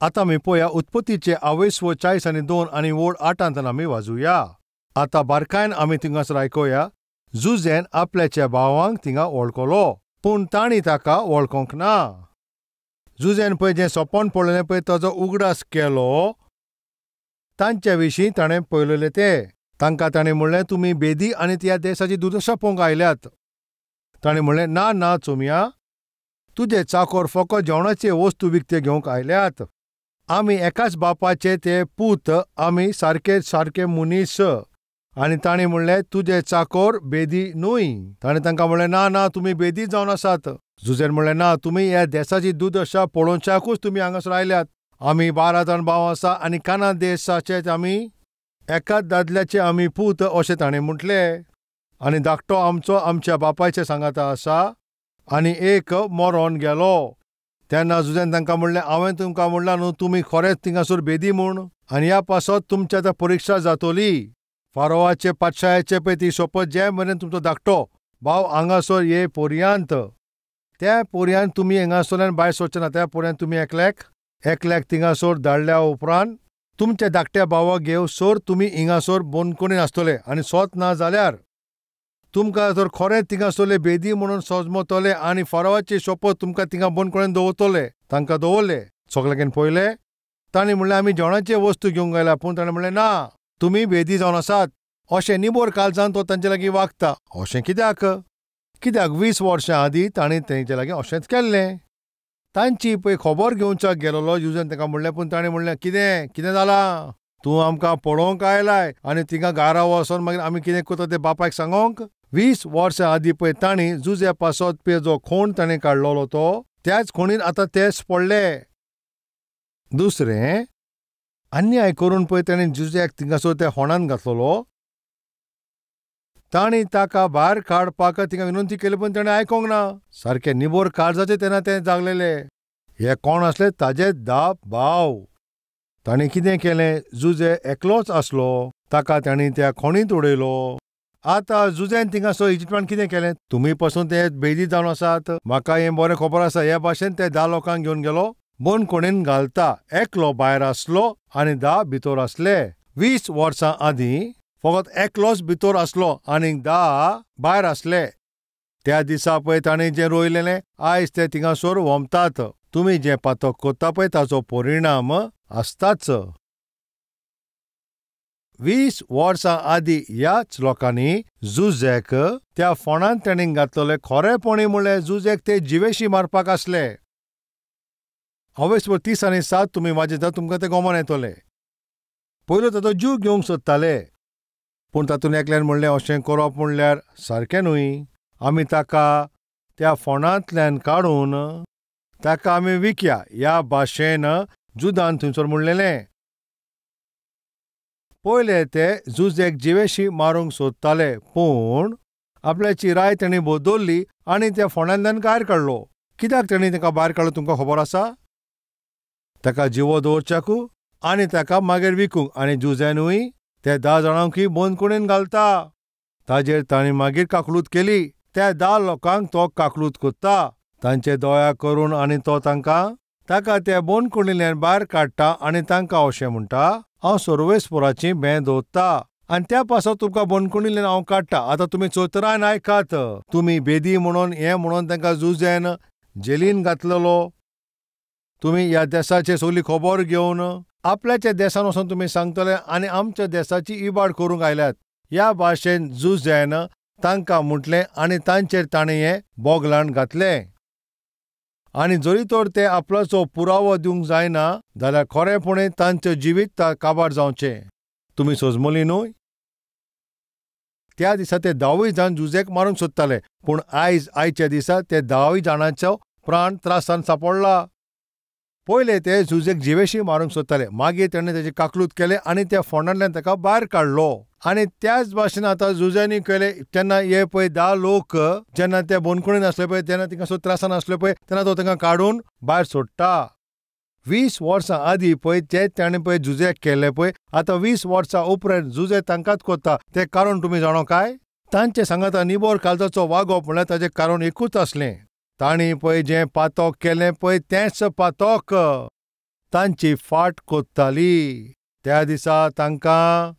आतां आमी पळोवया उत्पत्तीचे आवयस्व 40 आनी 2 आनी ओळ 8 आमी वाजुया. आतां बारकायन आमी थिंगासर आयकुया. जुझेन आपल्याच्या भावांक थिंगा वळखलो, पूण तांणी ताका वळखोंक ना. जुझेन पळय जें सपन पळयलें पळय ताजो उगडास केलो. तांच्या विशीं ताणें पळयलें तें. तांकां ताणें म्हणलें, तुमी बेदी आनी त्या देशाची दुर्दशा पळोवंक आयल्यात. ताणें म्हणलें, ना ना चोमया, तुजे चाकोर फकत जेवणाचे वस्तू विकते घेवंक आयल्यात. आमी एकाच बापाचे ते पूत, आमी सारके सारके मनीस. आनी ताणें म्हणलें, तुजे चाकोर बेदी न्हय. ताणें तांकां म्हणलें, ना ना, तुमी बेदी जावन आसात. जुझेन म्हणलें, ना, तुमी ह्या देसाची दुर्दशा पळोवच्याकूच तुमी हांगासर आयल्यात. आमी 12 जाण भाव आसा आनी काना देसाचे आमी एकाच दादल्याचे आमी पूत, अशें ताणें म्हटलें. आनी धाकटो आमचो आमच्या बापायचे सांगाता आसा आनी एक मरोन गेलो. तेन्ना जुझेन तांकां म्हणलें, हांवें तुमकां म्हणलां न्हू तुमी खरेंच थिंगासर बेदी म्हूण, आनी ह्या पासत तुमची आतां परिक्षा जातली. फारोवाचे पातशायाचे पळय ती सोपत जे मेरेन तुमचो धाकटो भाव हांगासर ये पोरयांत, त्या पोरयान तुमी हांगासरल्यान भायर सरचे ना. त्या पोरयान तुमी एकल्याक एकल्याक थिंगासर धाडल्या उपरांत तुमच्या धाकट्या भावाक घेवसर तुमी हिंगासर बंदखणीन आसतले. आनी सोत ना जाल्यार तुमकां जर खरें थिंगासरले बेदी म्हणून सजमतले आनी फारोवाची शपथ तुमकां थिंगा बंदखणीन दवरतले. तांकां दवरले. सगल्यांक पळयले. तांणी म्हणलें, आमी जेवणाचे वस्तू घेवंक आयल्या. पूण ताणें म्हणलें, ना, तुमी बेदी जावन आसात. अशें निबोर काळजान तो तांचे लागीं वागता. अशें कित्याक? कित्याक 20 वर्सां आदीं तांणी तेंचे लागीं अशेंच केल्लें. तांची पळय खबर घेवच्याक गेलोलो जुझेन तांकां म्हणलें, पूण ताणें म्हणलें, कितें कितें जालां? तूं आमकां पळोवंक आयलाय आनी थिंगा गारा वचोन मागीर आमी कितें करता तें बापायक सांगोंक? 20 वर्सां आदीं पळय तांणी जुझे पासत पळय जो खोण ताणें काडलेलो तो त्याच खोणीन आतां तेच पडले. दुसरें अन्याय करून पळय ताणें जुझ्याक थिंगासर त्या होणान घातलेलो. तांणी ताका भायर काडपाक थिंगा विनंती केली, पूण ताणें आयकोंक ना. सारकें निबोर काळजाचें तेन्ना ते जागलेले. हे कोण आसले? ताजे 10 भाव. ताणें कितें केलें? जुझे एकलोच आसलो, ताका तांणी त्या खोणींत उडयलो. आतां जुझेन थिंगासर इजिप्टान कितें केलें? तुमी पसून ते बेदी जावन आसात, म्हाका हें बरें खबर आसा. हे भाशेन ते 10 लोकांक घेवन गेलो, बंदखणीन घालता. एकलो भायर आसलो आनी 10 भितर आसले. 20 वर्सां आदीं फकत एकलोच भितर आसलो आनी 10 भायर आसले. त्या दिसा पळय ताणें जें रोयलेलें आयज ते थिंगासर वोमतात. तुमी जें पातक करता पळय ताचो परिणाम आसताच. 20 वर्सां आदीं ह्याच लोकांनी जुझेक त्या फोंडांत ताणें घातलेले. खरेपणी म्हणल्यार जुझेक ते जिवेशी मारपाक आसले. अवेस्वर 30 आनी 7 तुमी वाजयता, तुमकां तें गोमोन येतलें. पयलो ताचो जीव घेवंक सोदताले, पूण तातूंत एकल्यान म्हणलें, अशें करप म्हणल्यार सारकें न्हय. आमी ताका त्या फोंडांतल्यान काडून ताका आमी विकया. ह्या भाशेन जुदान थंयसर म्हणलेलें. पयले ते जुझेक जिवेशी मारूंक सोदताले, पूण आपल्याची राय तांणी बदल्ली आनी त्या फोंडांतल्यान भायर काडलो. कित्याक तांणी ताका भायर काडलो तुमकां खबर आसा? ताका जिवो दवरच्याकू आनी ताका मागीर विकूंक. आनी जुझेनूय ते 10 जाणांकूय बंदखणीन घालता. ताजेर तांणी मागीर काकलूत केली. त्या 10 लोकांक तो काकलूत करता, तांचे दया करून, आनी तो तांकां ताका त्या बंदखणींतल्यान भायर काडटा आनी तांकां अशें म्हणटा, हांव सर्वेस्पराची बें दवरता आनी त्या पासत तुमकां बंदखणींतल्यान हांव काडटा. आतां तुमी चतुरायन आयकात. तुमी बेदी म्हणून हें म्हणून तांकां जुझेन जेलीन घातलेलो. तुमी ह्या देसाची सगली खबर घेवन आपल्याच्या देसान वचोन तुमी सांगतले आनी आमच्या देसाची इबाड करूंक आयल्यात. ह्या भाशेन जुझेन तांकां म्हटलें आनी तांचेर ताणें हें बोगलाण घातलें. आनी जरी तर ते आपल्याचो पुरावो दिवंक जायना जाल्यार खरेपणी तांचें जिवीत काबार जावचें. तुमी सोजमली न्हय? त्या दिसा ते 10 जाण जुझेक मारूंक सोदताले, पूण आयज आयच्या दिसा ते 10 जाणांचो प्राण त्रासान सांपडला. पयले ते जुझेक जिवेशी मारूंक सोदताले, मागीर ताणें ताची काकलूत केलें आनी त्या फोंडांतल्यान ताका भायर काडलो. आनी त्याच भाशेन आतां जुझ्यांनी केलें. तेन्ना हे पळय 10 लोक जेन्ना ते बंदखणीन आसले पळय, तेन्ना तिंगा सो त्रासान आसले पळय, तेन्ना तो तांकां काडून भायर सोडटा. 20 वर्सां आदीं पळय ते ताणें पळय जुझेक केल्ले पळय, आतां 20 वर्सां उपरांत जुझे तांकांच करता. तें कारण तुमी जाणो काय? तांचे सांगाता निबोर काळजाचो वागप म्हणल्यार ताचें कारण एकूच आसलें. तांणी पळय जें पातक केलें पळय तेंच पातक. तांची फाट कोत्ताली. त्या दिसा तांकां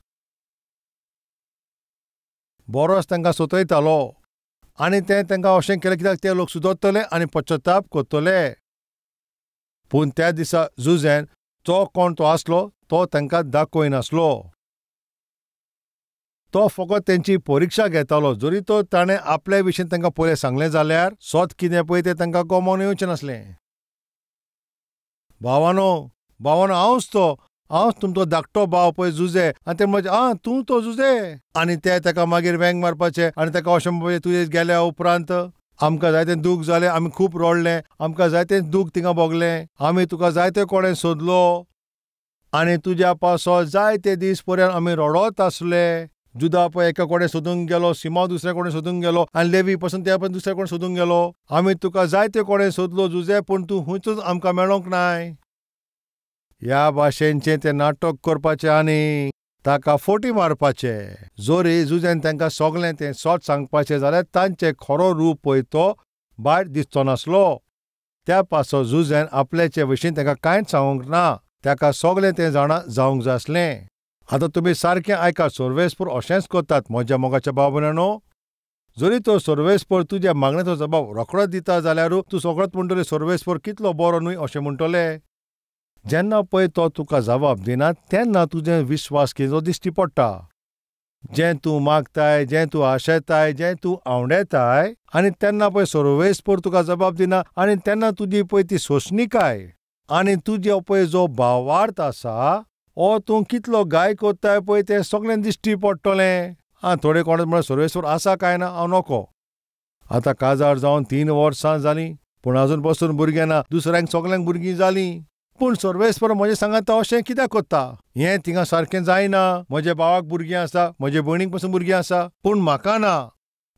बरोच तांकां सोतयतालो आनी तें तांकां अशें केलें कित्याक ते लोक सुदरतले आनी पश्चाताप करतले. पूण त्या दिसा जुझेन जो कोण तो आसलो तो तांकां दाखयनासलो. तो फकत तेंची परिक्षा घेतालो. जरी तो ताणें आपले विशीं तांकां पयलें सांगलें जाल्यार सत कितें पळय तें तांकां गमोवन येवचें नासलें. भावानो भावानो, हांवच तो, हांवच तुमचो धाकटो भाव पळय जुझे. आनी ते म्हणचे आं तूं तो जुझे. आनी ते ताका मागीर वेंग मारपाचे आनी ताका अशें म्हणपाचें तुजें गेल्या उपरांत आमकां जायतें दूख जालें, आमी खूब रडलें, आमकां जायतें दूख थिंगा भोगलें, आमी तुका जायते कोणें सोदलो आनी तुज्या पासो जायते दीस पर्यंत आमी रडत आसले. जुदा पळय एका कडेन सोदूंक गेलो, सिमा दुसऱ्या कडेन सोदूंक गेलो आनी लेवी पसून त्या पण दुसऱ्या कडेन सोदूंक गेलो. आमी तुका जायते कडेन सोदलो जुझे, पूण तूं खंयच आमकां मेळोंक नाय. ह्या भाशेनचें तें नाटक करपाचें आनी ताका फोटी मारपाचें. जोरी जुझेन तांकां सगळें तें सत सांगपाचें जाल्यार तांचें खरो रूप पळय तो भायर दिसचो नासलो. त्या पासो जुझेन आपल्याचे विशीं ताका कांयच सांगूंक ना. ताका सगळें तें जाणा जावंक जाय आसलें. आतां तुमी सारकें आयकात, सर्वेस्पर अशेंच करतात म्हज्या मोगाच्या भाव भयणांनो. जरी तो सर्वेस्पर तुज्या मागण्याचो जबाब रोखडोच दिता जाल्यार तूं सगळोच म्हणटले सर्वेस्पर कितलो बरो न्हय अशें म्हणटले. जेन्ना पळय तो तुका जबाब दिना तेन्ना तुजें विस्वास कितें दिश्टी पडटा. जें तूं मागताय, जें तूं आशेताय, जें तूं आंवडेताय आनी तेन्ना पळय सर्वेस्पर तुका जबाब दिना आनी तेन्ना तुजी पळय ती सोंसणीकाय आनी तुजो पळय जो भावार्थ आसा ओ तूं कितलो गाय कोत्ताय पळय तें सगळें दिश्टी पडटलें. आं थोडे कोण म्हळ्यार सर्वेस्पर आसा काय ना हांव नको. आतां काजार जावन 3 वर्सां जालीं पूण आजून पसून भुरगें ना, दुसऱ्यांक सगल्यांक भुरगीं जालीं. पूण सर्वेस्पर म्हजें सांगाता अशें कित्याक कोत्ता? हें थिंगा सारकें जायना. म्हज्या भावाक भुरगीं आसा, म्हजे भयणीक पसून भुरगीं आसा, पूण म्हाका ना.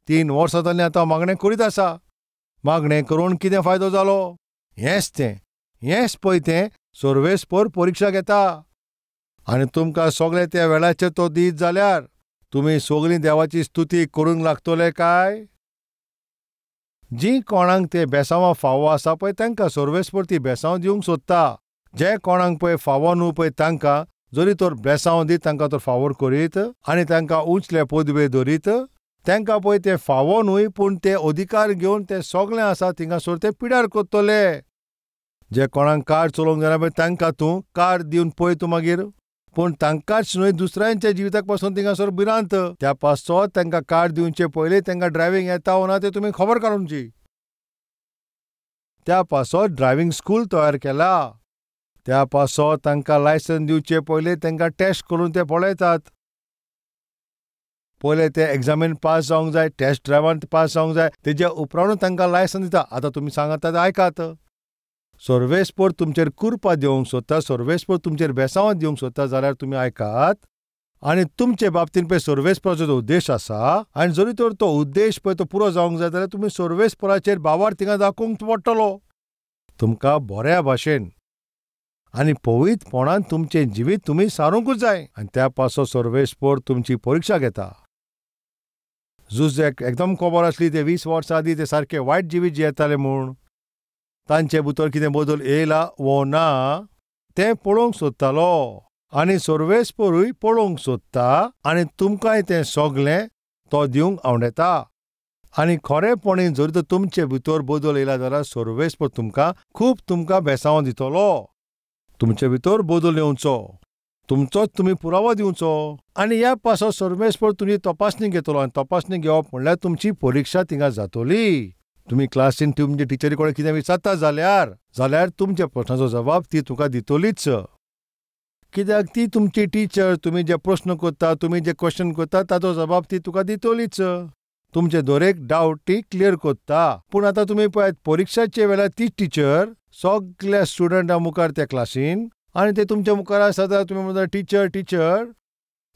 3 वर्सां जालीं आतां हांव मागणें करीत आसा. मागणें करून कितें फायदो जालो? हेंच तें, हेंच पळय तें सर्वेस्पर परिक्षा घेता. आनी तुमकां सगळें त्या वेळाचेर तो दीत जाल्यार तुमी सगळीं देवाची स्तुती करूंक लागतले काय? जीं कोणाक ते बेसांवां फावो आसा पळय तांकां सर्वेस्पर ती बेसांव दिवंक सोदता. जे कोणाक पळय फावो न्हू पळय तांकां जरी तर बेसांव दीत तांकां तर फावोर करीत आनी तांकां उंचले पदवे धरीत. तांकां पळय ते फावो न्हय पूण ते अधिकार घेवन ते सगळें आसा थिंगासर ते पिड्यार करतले. जे कोणाक कार चलोवंक जायना पळय तांकां तूं कार दिवन पळय तूं मागीर, पूण तांकांच न्हय दुसऱ्यांच्या जिविताक पासून थिंगासर भिरांत. त्या पासत तांकां कार दिवचे पयलीं तांकां ड्रायव्हींग येता वो ना तें तुमी खबर काडूंची. त्या पासत ड्रायव्हींग स्कूल तयार केला. त्या पासत तांकां लायसन्स दिवचे पयलीं तांकां टेस्ट करून ते पळयतात. पयलें ते एग्जामीन पास जावंक जाय, टेस्ट ड्रायव्हान पास जावंक जाय, तेज्या उपरांतूच तांकां लायसन्स दिता. आतां तुमी सांगता तें आयकात. सर्वेस्पर तुमचेर कृपा दिवंक सोदता, सर्वेस्पर तुमचेर बेसांव दिवंक सोदता जाल्यार तुमी आयकात. आनी तुमचे बाबतीन पळय सर्वेस्पराचो जो उद्देश आसा आनी जरी तर तो उद्देश पळय तो पुरो जावंक जाय जाल्यार तुमी सर्वेस्पराचेर भावार्थ थिंगा दाखोवंक पडटलो. तुमकां बऱ्या भाशेन आनी पवित्रपणान तुमचें जिवीत तुमी सारूंकूच जाय. आनी त्या पासो सर्वेस्पर तुमची परिक्षा घेता. जुझेक एकदम खबर आसली ते 20 वर्सां आदीं ते सारके वायट जिवीत जियेताले म्हूण. तांचे भितर कितें बदल येयला वो ना तें पळोवंक सोदतालो आनी सर्वेस्परूय पळोवंक सोदता आनी तुमकांय तें सगळें तो दिवंक आंवडेता. आनी खरेपणी जरी तर तुमचे भितर बदल येयला जाल्यार सर्वेस्पर तुमकां खूब तुमकां बेसांव दितलो. तुमचे भितर बदल येवचो, तुमचोच तुमी पुरावो दिवचो. आनी ह्या पासत सर्वेस्पर तुमची तपासणी घेतलो. आनी तपासणी घेवप म्हणल्यार तुमची परिक्षा थिंगा जातली. तुमी क्लासीन तुमचे टिचरी कडेन कितें विचारता जाल्यार तुमच्या प्रश्नाचो जबाब ती तुका दितलीच. कित्याक ती तुमची टिचर, तुमी जे प्रश्न करता, तुमी जे क्वेश्चन करता ताचो जबाब ती तुका दितलीच. तुमचे दरेक डावट ती क्लियर करता. पूण आतां तुमी पळयात परिक्षाचे वेळार ती टिचर सगल्या स्टुडंटा मुखार त्या क्लासीन आनी ते तुमच्या मुखार आसा जाल्यार तुमी म्हणटा टिचर टिचर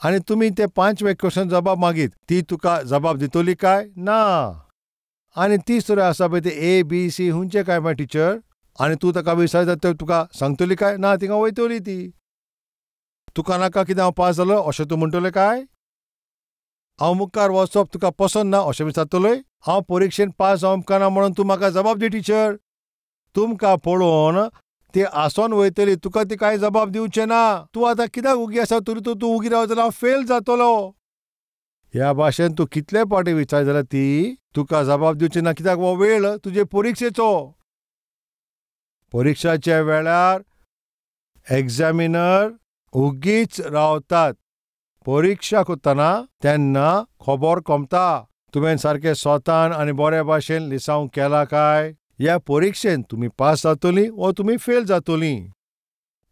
आनी तुमी ते 5वे क्वेश्चन जबाब मागीत ती तुका जबाब दितली काय ना? आनी तिसरो आसा पळय ते ए बी सी हुंचे काय मागीर टिचर आनी तूं ताका विचारता ते तुका सांगतली काय ना? थिंगा वयतली ती. तुका नाका कितें हांव पास जालो अशें तूं म्हणटलें काय? हांव मुखार वचप तुका पसंत ना अशें विचारतलोय? हांव परिक्षेन पास जावंक ना म्हणून तूं म्हाका जबाब दी टिचर. तुमकां पळोवन ती आसोन वयतली, तुका ती कांय जबाब दिवचें ना. तूं आतां कित्याक उगी आसा? तरी तूं उगी रावत जाल्यार हांव फेल जातलो. ह्या भाशेन तूं कितले फावटी विचार जाल्यार ती तुका जबाब दिवची ना, कित्याक हो वेळ तुजे परिक्षेचो. परिक्षाच्या वेळार एग्जामिनर उगीच रावतात. परिक्षा करतना तेन्ना खबर कोमता तुवें सारकें स्वतान आनी बरे भाशेन लिसांव केला काय. ह्या परिक्षेन तुमी पास जातलीं वो तुमी फेल जातलीं.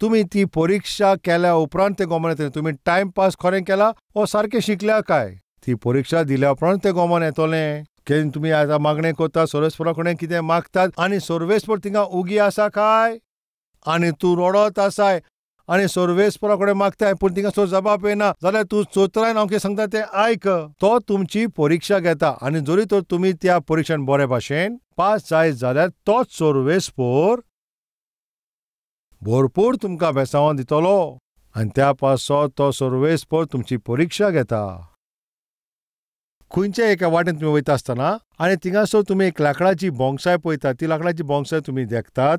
तुमी ती परिक्षा केल्या उपरांत तें गोमन येतलें तुमी टायम पास खरें केला वो सारकें शिकल्या काय. ती परिक्षा दिल्या उपरांत तें गोमन येतलें. केन्ना तुमी आतां मागणें करता, सर्वेस्परा कडेन कितें मागतात आनी सर्वेस्पर थिंगा उगी आसा काय आनी तूं रडत आसाय आनी सर्वेस्परा कडेन मागताय पूण थिंगासर जबाब येना जाल्यार तूं चोत्रायन हांव कितें सांगता तें आयक. तो तुमची परिक्षा घेता आनी जरी तर तुमी त्या परिक्षेन बरे भाशेन पास जायत जाल्यार तोच सर्वेस्पर भरपूर तुमकां बेसांवां दितलो आनी त्या पासत तो सर्वेस्पर तुमची परिक्षा घेता. खंयच्या एका वाटेन तुमी वयता आसतना आनी थिंगासर तुमी एक लांकडाची बोंगसाय पळयतात, ती लांकडाची बोंगसाय तुमी देखतात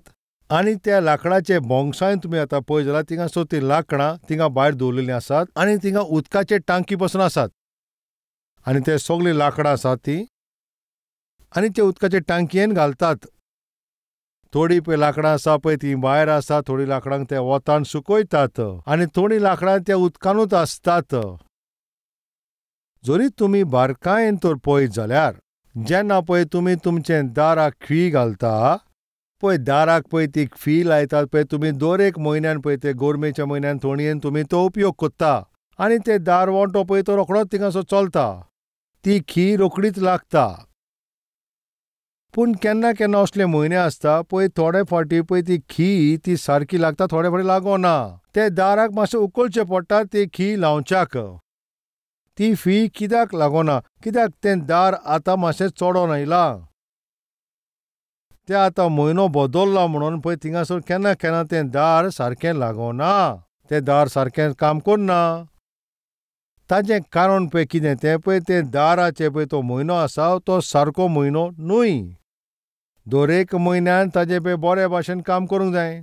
आनी त्या लांकडाचे बोंगसायन तुमी आतां पळयत जाल्यार थिंगासर ती लांकडां थिंगा भायर दवरलेलीं आसात आनी थिंगा उदकाचे टांकी पसून आसात आनी ते सगळीं लांकडां आसात ती आनी ते उदकाचे टांकयेन घालतात. थोडीं पळय लांकडां आसा पळय ती भायर आसा, थोडीं लांकडांक ते वतान सुकयतात आनी थोडीं लांकडां त्या उदकानूच आसतात. जरी तुमी बारकायेन तर पळयत जाल्यार जेन्ना पळय तुमी तुमचें दाराक खी घालता पळय, दाराक पळय ती फी लायतात पळय तुमी दर एक म्हयन्यान पळय ते गोरमेच्या म्हयन्यान थोडयेन तुमी तो उपयोग करता आनी ते दार वण्टो पळय तो रोखडोच थिंगासर चलता, ती खी रोखडीच लागता. पूण केन्ना केन्ना असले म्हयने आसता पळय थोडे फावटी पळय ती खी ती सारकी लागता, थोडे फावटी लागना. ते दाराक मातशें उखलचें पडटा ती खी लावच्याक. ती फी कित्याक लागना? कित्याक तें दार आतां मातशें चडोन आयलां, तें आतां म्हयनो बदल्ला म्हणून पळय थिंगासर केन्ना केन्ना तें दार सारकें लागना, तें दार सारकें काम करना. ताजें कारण पळय कितें तें पळय तें दाराचें पळय तो म्हयनो आसा तो सारको म्हयनो न्हय. दर एक म्हयन्यान ताजें पळय बरे भाशेन काम करूंक जाय.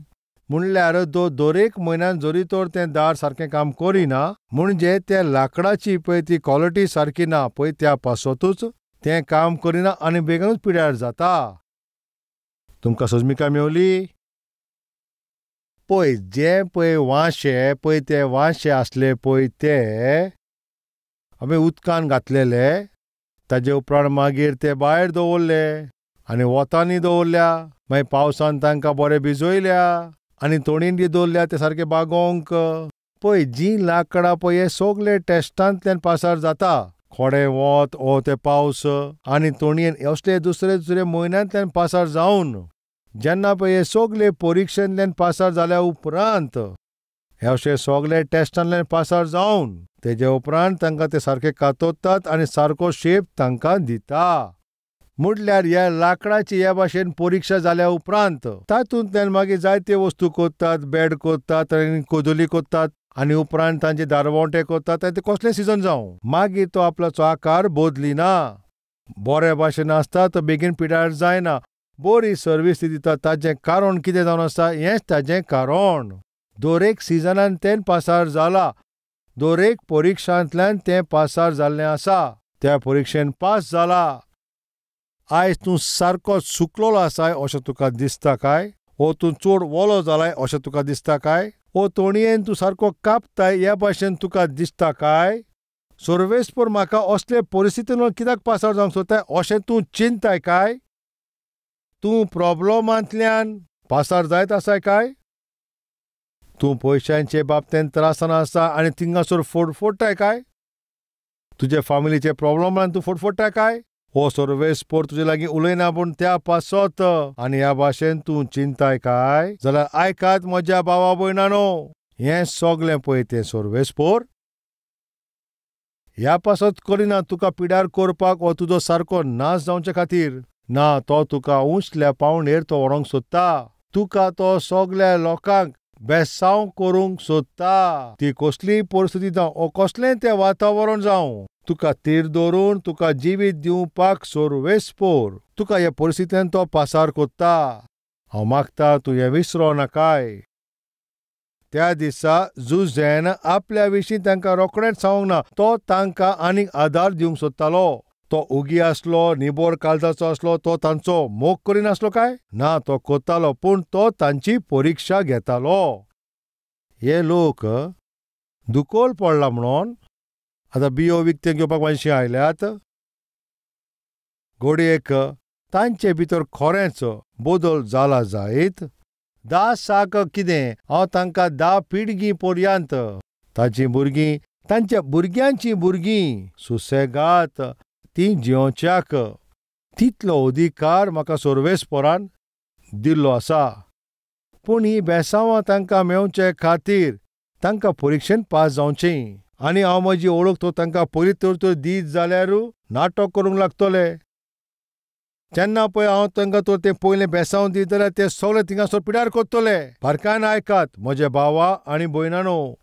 म्हणल्यार दर एक म्हयन्यान जरी तर तें दार सारकें काम करिना म्हणजे त्या लांकडाची पळय ती क्वॉलिटी सारकी ना पळय त्या पासतूच तें काम करिना आनी बेगीनूच पिड्यार जाता. तुमकां सजमिका मेवली? पळय जे पळय वांशे पळय ते वांशे आसले पळय ते आमी उदकान घातलेले, ताजे उपरांत मागीर ते भायर दवरले आनी वतांनी दवरल्या, मागीर पावसान तांकां बरे भिजयल्या आनी तोणीन बी दवरल्या ते सारके बागोवंक. पळय जीं लांकडां पळय हे सगळे टेस्टांतल्यान पासार जाता, थोडें वत ओ ते पावस आनी तोणयेन असले दुसरे दुसरे म्हयन्यांतल्यान पासार जावन जेन्ना पळय हे सगळे परिक्षेंतल्यान पासार जाल्या उपरांत हे अशे सगळे टेस्टांतल्यान पासार जावन तेजे उपरांत तांकां ते सारके कातोतात आनी सारको शेप तांकां दिता. म्हटल्यार ह्या लांकडाची ह्या भाशेन परिक्षा जाल्या उपरांत तातूंतल्यान मागीर जायते वस्तू करतात, बेड करतात आनी कोदोली करतात आनी उपरांत तांचे दारवंटे करतात. ते कसलें सिजन जावं मागीर तो आपल्याचो आकार बदलिना, बरे भाशेन आसता तो बेगीन पिड्यार जायना, बरी सर्वीस ती दिता. ताजें कारण कितें जावन आसा हेंच ताजें कारण. दर एक सिजनान तें पासार जाला, दर एक परिक्षांतल्यान तें पासार जाल्लें आसा, त्या परिक्षेन पास जाला. आयज तूं सारको सुकलोलो आसाय अशें तुका दिसता काय? ओ तूं चड ओलो जालाय अशें तुका दिसता काय? ओ तोणयेन तूं सारको कापताय ह्या भाशेन तुका दिसता काय? सर्वेस्पर म्हाका असले परिस्थितीन कित्याक पासार जावंक सोदताय अशें तूं चिंताय काय? तूं प्रॉब्लमांतल्यान पासार जायत आसाय काय? तूं पयशांचे बाबतींत त्रासान आसा आनी थिंगासर फोडफोडटाय काय? तुजे फामिलीचे प्रॉब्लमान तूं फोडफोडटाय काय? हो सर्वेस्पर तुजे लागीं उलयना पूण त्या पासत आनी ह्या भाशेन तूं चिंताय काय? जाल्यार आयकात म्हज्या भावा भयणानो, हें सगळें पळय तें सर्वेस्पर ह्या पासत करिना तुका पिड्यार करपाक वो तुजो सारको नाश जावचे खातीर ना, तो तुका उंचल्या पावणेर तो व्हरोंक सोदता, तुका तो सगळ्या लोकांक बेसांव करूंक सोदता. ती कसलीय परिस्थिती जावं वो कसलें तें वातावरण जावं, तुका तीर दवरून तुका जिवीत दिवपाक सर्वेस्पर तुका ह्या परिस्थितीन तो पासार करता. हांव मागता तूं हें विसरो नाकाय. त्या दिसा जुझेन आपल्या विशीं तांकां रोखडेंच सांगूंक ना. तो तांकां आनीक आदार दिवंक सोदतालो. तो उगी आसलो, निबोर काळजाचो आसलो. तो तांचो मोग करिनासलो काय ना? तो कोत्तालो, पूण तो तांची परिक्षा घेतालो. हे लोक दुकोल पडला म्हणून आतां बियो विकतें घेवपाक मातशें आयल्यात. घडयेक तांचे भितर खरेंच बदल जाला जायत. 10 साक कितें, हांव तांकां 10 पिळगी पर्यंत ताचीं भुरगीं, तांच्या भुरग्यांचीं भुरगीं सुसेगात तीं जियोवच्याक तितलो अधिकार म्हाका सर्वेस्परान दिल्लो आसा. पूण हीं बेसांवां तांकां मेवचे खातीर तांकां परिक्षेन पास जावचीं. आनी हांव म्हजी वळख तो तांकां पयलीं तर दीत जाल्यार नाटक करूंक लागतले. जेन्ना पळय हांव तांकां तर तें पयलें बेसांव दीत जाल्यार ते सगळे थिंगासर पिड्यार करतले. बारकायन आयकात म्हजे भावा आनी भयणानो,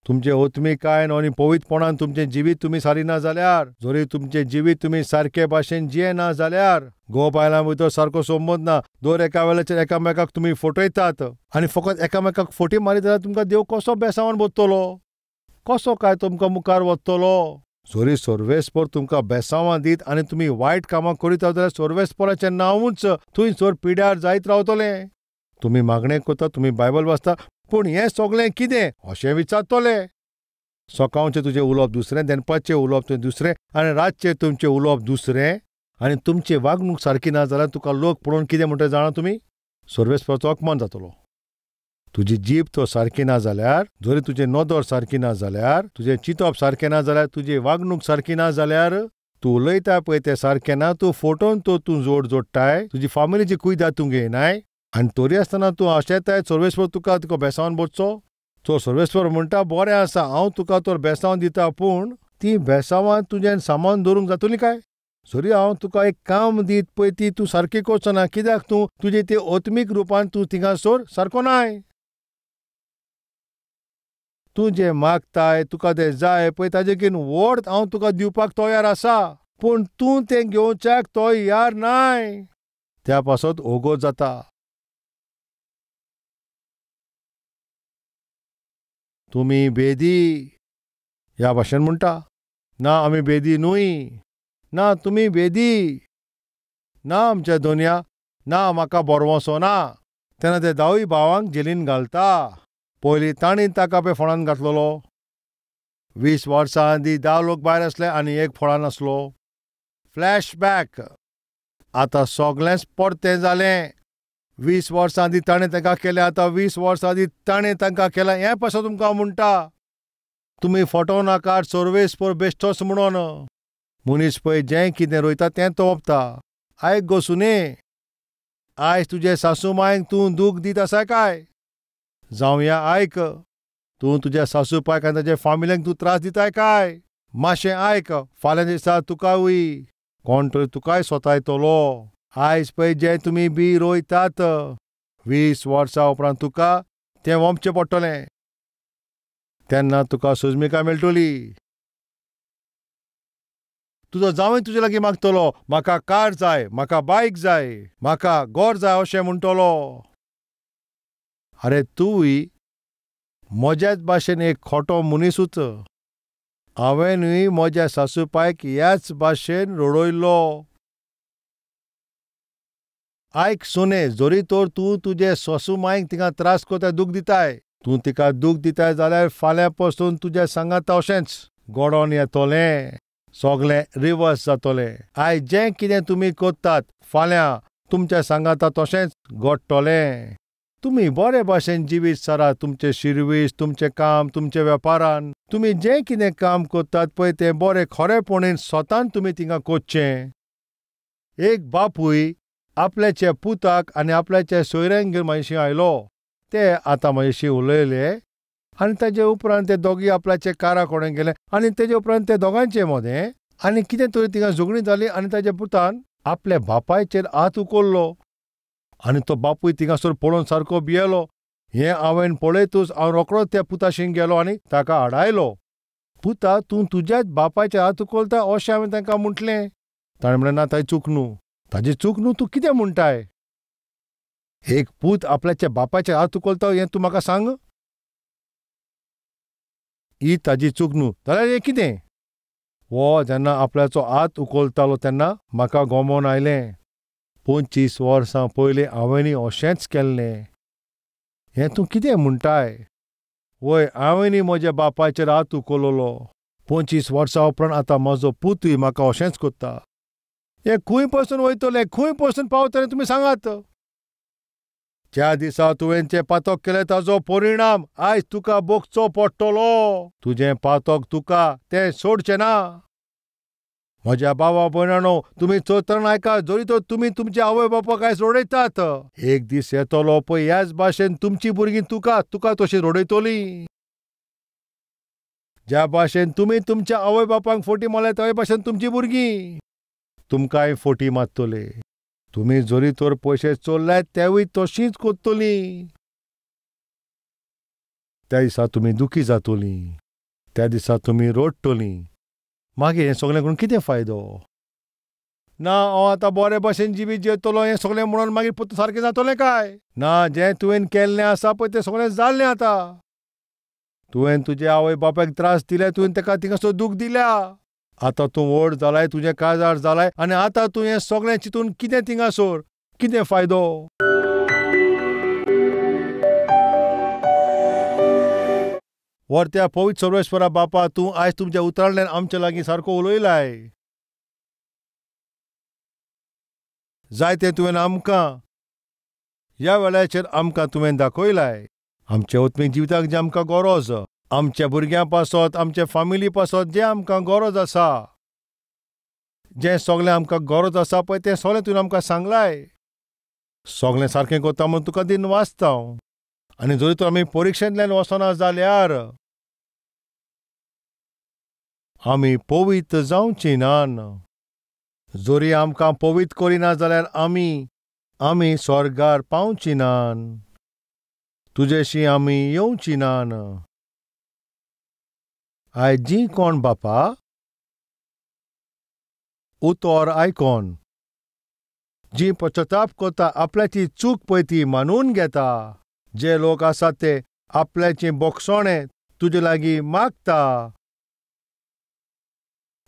तुमचे ओत्मिकायन आनी पवित्रपणान तुमचें जिवीत तुमी सारिना जाल्यार, जरी तुमचें जिवीत तुमी सारके भाशेन जियेना जाल्यार, घोव बायलां भितर सारको संबंद ना, दर एका वेळाचेर एकामेकाक तुमी फटयतात आनी फकत एकामेकाक फटी मारीत जाल्यार तुमकां देव कसो बेसांवान बदतलो? कसो काय तुमकां मुखार वतलो? जरी सर्वेस्पर तुमकां बेसांवां दीत आनी तुमी वायट कामां करीत जाल्यार सर्वेस्पराचें नांवूच थंयसर पिड्यार जायत रावतलें. तुमी मागणें करता, तुमी बायबल वाचता, पूण हें सगळें कितें अशें विचारतले. सकाळचें तुजें उलोवप दुसरें, दनपारचें उलोवप तुवें दुसरें आनी रातचें तुमचें उलोवप दुसरें, आनी तुमची वागणूक सारकी ना जाल्यार तुका लोक पळोवन कितें म्हणटा जाणा तुमी? सर्वेस्पराचो अपमान जातलो. तुजी जीब तो सारकी ना जाल्यार, जरी तुजें नदर सारकी ना जाल्यार, तुजें चिंतप सारकें ना जाल्यार, तुजी वागणूक सारकी ना जाल्यार, तूं उलयता पळय तें सारकें ना, तूं फोटोन तो तूं जोड जोडटाय, तुजी फामिलीची कुयदाद तूं घेयनाय, आनी तरी आसतना तूं आशेताय सर्वेस्पर तुका तुका बेसावन बसचो. तो सर्वेस्पर म्हणटा बरें आसा, हांव तुका तर बेसावन दिता, पूण ती बेसांवां तुज्यान सामान दवरूंक जातली काय? जरी हांव तुका एक काम दीत पळय ती तूं सारकी करचो ना, कित्याक तूं तुजे ते आत्मीक रुपान तूं थिंगासर सारको नाय. तूं जें मागताय तुका तें जाय पळय ताजे व्हड हांव तुका दिवपाक तयार आसा, पूण तूं तें घेवच्याक तयार नाय. त्या पासत ओगोत जाता. तुमी बेदी ह्या भाशेन म्हणटा, ना आमी बेदी न्हय, ना तुमी बेदी, ना आमच्या दोनया, ना म्हाका बरवसो ना. तेन्ना ते दावूय भावांक जेलीन घालता. पयलीं तांणी ताका पळय फोंडान घातलेलो. 20 वर्सां आदीं 10 लोक भायर आसले आनी एक फोंडान आसलो. फ्लॅशबॅक. आतां सगळेंच परतें जालें. 20 वर्सां आदीं ताणें तांकां केलें, आतां 20 वर्सां आदीं ताणें तांकां केलां. हें पासत तुमकां हांव म्हणटा, तुमी फटोवं नाकात सर्वेस्पर बेश्टोच म्हणून. मनीस पळय जें कितें रोयता तें तो ओंपता. आयक गो सुने, आयज तुजे सासू मांयक तूं दूख दीत आसा काय? जावया आयक, तूं तुज्या सासू पायक आनी ताजे फामिलीक तूं त्रास दिताय काय? मातशें आयक, फाल्यां दिसा तुकावूय कोण तरी तुकाय सोतायतलो. आयज पळय जें तुमी बी रोयतात, 20 वर्सां उपरांत तुका तें वोमचें पडटलें. तेन्ना तुका सोजमिकाय मेळटली. तुजो जावंय तुजे लागीं मागतलो, म्हाका कार जाय, म्हाका बायक जाय, म्हाका घर जाय अशें म्हणटलो. आरे तूंय म्हज्याच भाशेन एक खोटो मनीसूच. हांवेंनूय म्हज्या सासूपायक ह्याच भाशेन रडयल्लो. आयक सुने, जरी तर तूं तुजे सासू मांयक तिका त्रास करताय, दूख दिताय, तूं तिका दूख दिताय जाल्यार फाल्यां पसून तुज्या सांगाता अशेंच घडोवन येतलें, सगळें रिवर्स जातलें. आयज जें कितें तुमी करतात फाल्यां तुमच्या सांगाता तशेंच घडटलें. तुमी बरे भाशेन जिवीत सारात, तुमचें शिरवीस, तुमचें काम, तुमच्या वेपारान तुमी जें कितें काम करतात पळय तें बरें खरेपणीन स्वतान तुमी थिंगा करचें. एक बापूय आपल्याच्या पुताक आनी आपल्याच्या सोयऱ्यांक घेवन म्हजेशी आयलो. ते आतां म्हजेशी उलयले आनी ताजे उपरांत ते दोगी आपल्याच्या कारा कडेन गेले आनी तेजे उपरांत ते दोगांचे मदें आनी कितें तरी थिंगा झगडीं जाली आनी ताज्या पुतान आपल्या बापायचेर हात उखल्लो आनी तो बापूय थिंगासर पळोवन सारको भियेलो. हें हांवें पळयतूच हांव रोखडोच त्या पुताशीन गेलो आनी ताका आडायलो. पुता, तूं तुज्याच बापायचेर हात उखलता अशें हांवें तांकां म्हटलें. ताणें म्हणलें, ना, ताजी चूक न्हू. ताजी चूक न्हू, तूं कितें म्हणटाय? एक पूत आपल्याच्या बापायच्या हात उखलता हें तूं म्हाका सांग? ही ताजी चूक न्हू जाल्यार हें कितें? हो जेन्ना आपल्याचो हात उखलतालो तेन्ना म्हाका गोमोन आयलें, 25 वर्सां पयलीं हांवेंय अशेंच केल्लें. हें तूं कितें म्हणटाय? वय, हांवेंय म्हज्या बापायचेर हात उखललो. 25 वर्सां उपरांत आतां म्हजो पुतूय म्हाका अशेंच करता. हें खंय पसून वयतलें, खंय पसून पावतलें तुमी सांगात. ज्या दिसा तुवें जें पातक केलें ताजो परिणाम आयज तुका भोगचो पडटलो. तुजें पातक तुका तें सोडचें ना. म्हज्या बाबा भयणानो, तुमी चोतरण आयका, जरी तर तुमी तुमच्या आवय बापाक आयज रडयतात, एक दीस येतलो पळय ह्याच भाशेन तुमची भुरगीं तुका तुका तशी रडयतलीं. ज्या भाशेन तुमी तुमच्या आवय बापांक फोटी मारल्या त्या भाशेन तुमची भुरगीं तुमकांय फोटी मारतले. तुमी जरी तर पयशे चोरल्यात तेवूय तशींच करतलीं. त्या दिसा तुमी दुखी जातलीं, त्या दिसा तुमी रडटलीं. मागीर हें सगळें करून कितें फायदो? ना हांव आतां बरे भाशेन जिवीत जियेतलो हें सगळें म्हणून मागीर परतून सारकें जातलें काय? ना, जें तुवें केल्लें आसा पळय तें सगळें जाल्लें आतां. तुवें तुज्या आवय बापायक त्रास दिले, तुवें ताका थिंगासर दूख दिल्या. आतां तूं व्हड जालाय, तुजें काजार जालाय आनी आतां तूं हें सगळें चिंतून कितें थिंगासर कितें फायदो? वरत्या पवित्र सर्वेश्वरा बापा, तूं आयज तुमच्या उतरांतल्यान आमच्या लागीं सारको उलयलाय. जायतें तुवें आमकां ह्या वेळाचेर आमकां तुवें दाखयलाय. आमच्या आत्मीक जिविताक जें आमकां गरज, आमच्या भुरग्यां पासत, आमच्या फामिली पासत जें आमकां गरज आसा, जें सगळें आमकां गरज आसा पळय तें सगळें तुवें आमकां सांगलाय. सगळें सारकें करता म्हूण तुका दिन वाचता हांव. आनी जरी तर आमी परिक्षेंतल्यान वचना जाल्यार आमी पवित्र जावची नान. जरी आमकां पवित्र करिना जाल्यार आमी आमी स्वर्गार पावची नान, तुजेशी आमी येवची नान. आयज जी कोण बापा उतर आयकोन जी पश्चाताप करता, आपल्याची चूक पळय ती मानून घेता, जे लोक आसात ते आपल्याचे बोगसोणे तुजे लागीं मागता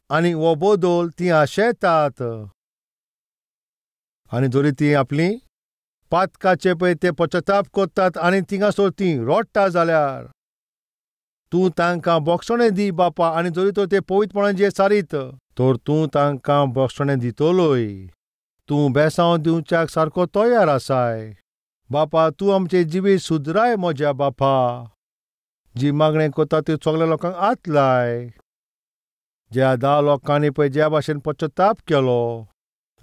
आनी हो बदल ती आशेतात. आनी जरी ती आपली पातकाचे पळय ते पश्चाताप करतात आनी थिंगासर ती रडटा जाल्यार तूं तांकां बोगसोणे दी बापा. आनी जरी तर ते पवित्रपणान जे सारीत तर तूं तांकां बोगसोणे दितलोय. तूं बेसांव दिवच्याक सारको तयार आसाय बापा. तूं आमचें जिवीत सुदराय म्हज्या बापा. जी मागणें करता ती सगल्या लोकांक हात लाय. ज्या 10 लोकांनी पळय ज्या भाशेन पश्चाताप केलो,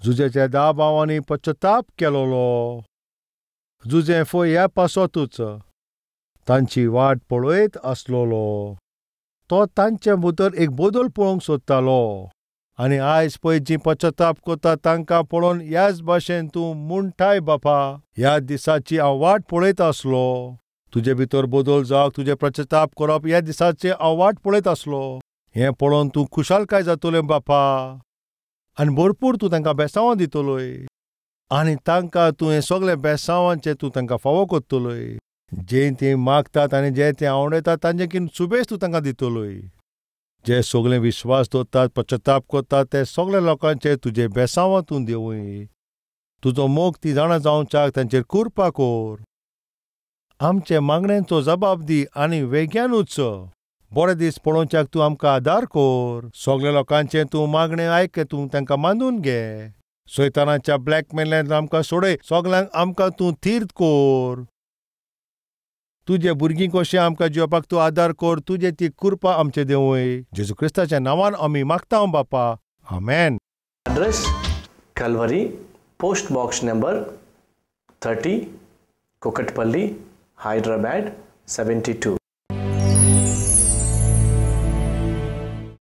जुजेच्या 10 भावांनी पश्चाताप केलोलो, जुजे फय ह्या पासतूच तांची वाट पळयत आसलोलो, तो तांचे भितर एक बदल पळोवंक सोदतालो. आनी आयज पळय जी पश्चाताप करता तांकां पळोवन ह्याच भाशेन तूं म्हणटाय बापा, ह्या दिसाची हांव वाट पळयत आसलो. तुजे भितर बदल जावप, तुजें पश्चाताप करप ह्या दिसाची हांव वाट पळयत आसलो. हें पळोवन तूं खुशालकाय जातलें बापा आनी भरपूर तूं तांकां बेसांवां दितलोय आनी तांकां तूं हें सगळें बेसांवांचें तूं तांकां फावो करतलोय. जें तीं मागतात आनी जें तें आवडयतात तांचे किन सुबेज तूं तांकां दितलोय. जे सगळे विश्वास दवरतात, पश्चाताप करतात ते सगळे लोकांचे तुजे बेसांवां तूं दिवय. तुजो मोग ती जाणा जावच्याक तांचेर कृपा कर. आमचे मागण्यांचो जबाब दी आनी वेग्यानूच बरे दीस पळोवच्याक तूं आमकां आदार कर. सगळे लोकांचें तूं मागणें आयक, तूं तांकां मानून घे. सैतानाच्या ब्लॅकमेलांतल्यान आमकां सोडय, सगल्यांक आमकां तूं थीर कर. तुजे भुरगीं कशें आमकां जिवपाक तूं आदार कर. तुजे ती कृपा आमचे देवय. जेजू क्रिस्ताच्या नांवान आमी मागता बापा, आमेन. Address Calvary, post box number 30, Kukatpally, Hyderabad 72.